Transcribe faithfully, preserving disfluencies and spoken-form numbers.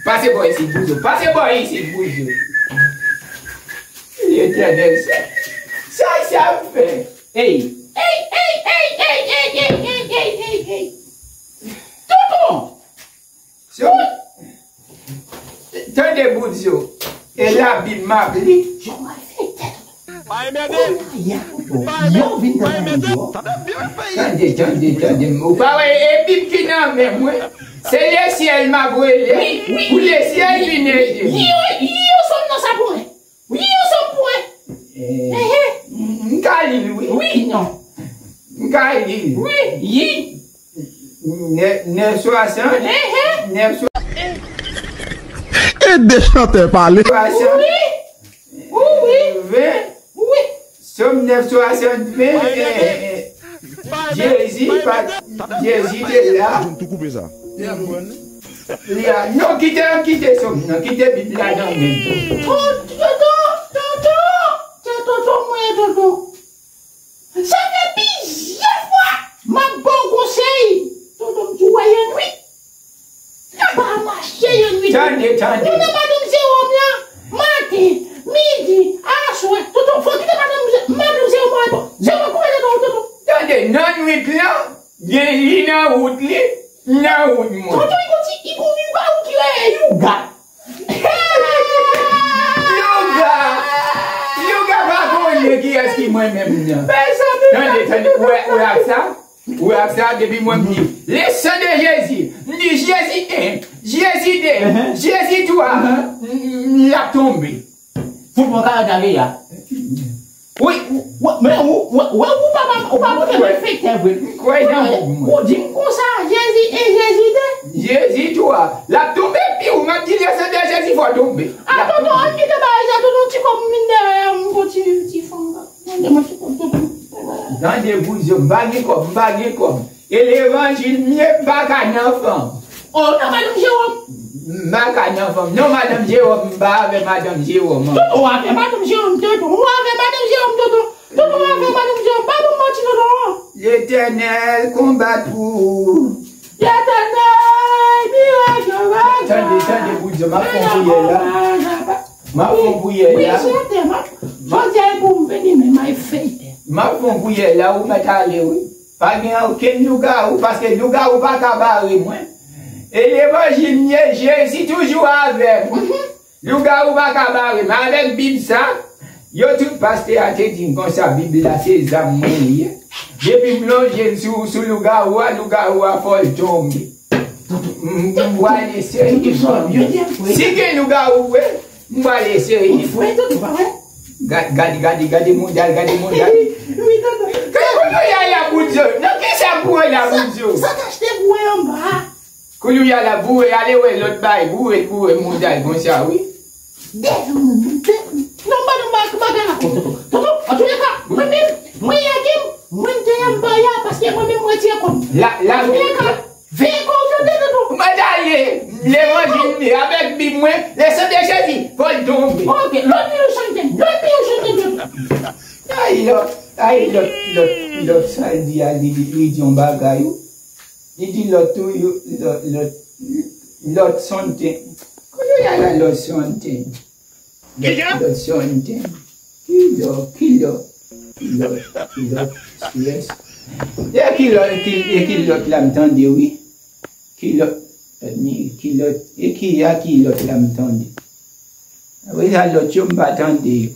Pase bò isit, Bouzou. Pase bò isit, Bouzou. Letènèl, sa, sa, sa ap fè. Ey! Ey, ey, ey, ey, ey, ey, ey, ey, ey, ey. Tonton! So, tande, Bouzou. E Labib m ap li. Yo vin nan yo. Tande, tande, tande. Ou pa wè, e Bib ki nan men mwen. Se lesyèl m ap rele. Wi, wi. Pou lesyèl vin ede m. Yo, yo, sòm nan sa pou mwen. Wi, yo sòm pou mwen. Eh, m ka li l, wi. Wi, non. M ka li l. Wi, yi. Nèf, nèf swasant. Ehe. Nèf swa- Ede chantè pale. Swasant. Wi. Wi, wi. Ven. Wi. Sòm nèf swasant ven. Eh, eh, eh. Jezi pa, Jezi te la. Tou koupe sa. Li a, non, kite, kite sòm nan, kite Bib la nan men. Oh, tonton, tonton, tonton, tonton, mwen, tonton. Sa fè plizyè fwa m ap ba w konsèy. Tonton, m di w wè yon nwit. Sa pa mache yon nwit. Tande, tande. Nou nan madanm Jewòm lan, maten, midi, aswè. Tonton, fò kite madanm Je-, madanm Jewòm an repo. Jewòm koupe tonton, tonton. Tande, nan nwit lan, gen li nan wout li, m nan wout mwen. Tonton, li gon ti, li gon yon bagay ki rele youga. Youga! Youga pa konnen kiyès ki mwen menm nan. Tande, tande, ou wè, ou wè ak sa? Ou wè ak sa, depi mwen m di, le sang de Jésus, m di Jezi en, Jezi de, Jezi twa, m, m, l ap tonbe. Foutbòl ka gade a. Wi, w-, w-, men ou, w-, w-, ou pa, pa, ou pa montre m efektè vre. M kwè nan ou, mwen. Ou di m konsa, Jezi en, Jezi de. Jezi twa. L ap tonbe, pi ou m ap di le sang de Jésus fò tonbe. A, tonton, an kite bagay sa, tonton, ti kòb m vin dèyè a, m kontinye ti fanm la. Mande mwen ti kòb, tonton. Tande, Bouzou, m pa gen kòb, m pa gen kòb. E levanjil m ye, m pa ka nan fanm. Oh, non, madanm Jewòm. M pa ka nan fanm. Non, madanm Jewòm, m pa avè madanm Jewòm, an. Tonton, w avè madanm Jewòm, tonton. W avè madanm Jewòm, tonton. Tonton, w avè madanm Jewòm. Pa ban m manti, tonton. Letènèl konbat pou ou. Letènèl, mirak yo. Tande, tande, Bouzou, m ap fè yon priyè la. M ap fè yon priyè la. Wi, chante, m ap, jodi a e pou m vini, men m a fete. M ap fè yon priyè la, ou mèt ale, wi. Pa gen okenn lougawou, paske lougawou pa ka bare mwen. E levanjil m ye, Jezi toujou avè mwen. Lougawou pa ka bare m. Avèk Bib sa, yo tout pastè a te di m konsa, Bib la se zam mwen li ye. Depi m lonje m sou, sou lougawou a, lougawou a fò l tonbe. M, m pwale serye. Si gen lougawou vre, m pwale serye. Gad, gad, gade, gade moun dal, gade moun dal. Gade koulye a la, Bouzou. Nan kisa m pran la, Bouzou? Sa t achte pou anba. Koulye a la, boure, ale wè lòt bay, boure, boure moun dal konsa, wi. De, de, non, ba nou ba, ba gana konsa, tonton. Tonton, antouleka, mwen menm, mwen lage m, mwen te anba ya, paske mwen menm mwen retire kò m. La, la, antouleka, veye kò w tande, tonton. Mwen ale, levanjil li, avèk Bib mwen, le sang de Jezi, fò l tonbe. Ok, lòt pi yo chante, lòt pi yo chante, tonton. Ay, lòt, ay, lòt, lòt, lòt, sa l di a, li, li, li di yon bagay, wi. Li di lòt tou, yo, lòt, lòt, lòt sonten. Kote y al a lòt sonten? Lòt, lòt sonten. Ki lòt, ki lòt, ki lòt, ki lòt, yes. E ki lòt, ki, e ki lòt la m tande, wi. Ki lòt, ki lòt, e ki a ki lòt la m tande? Apre sa, lòt yo m pa tande yo.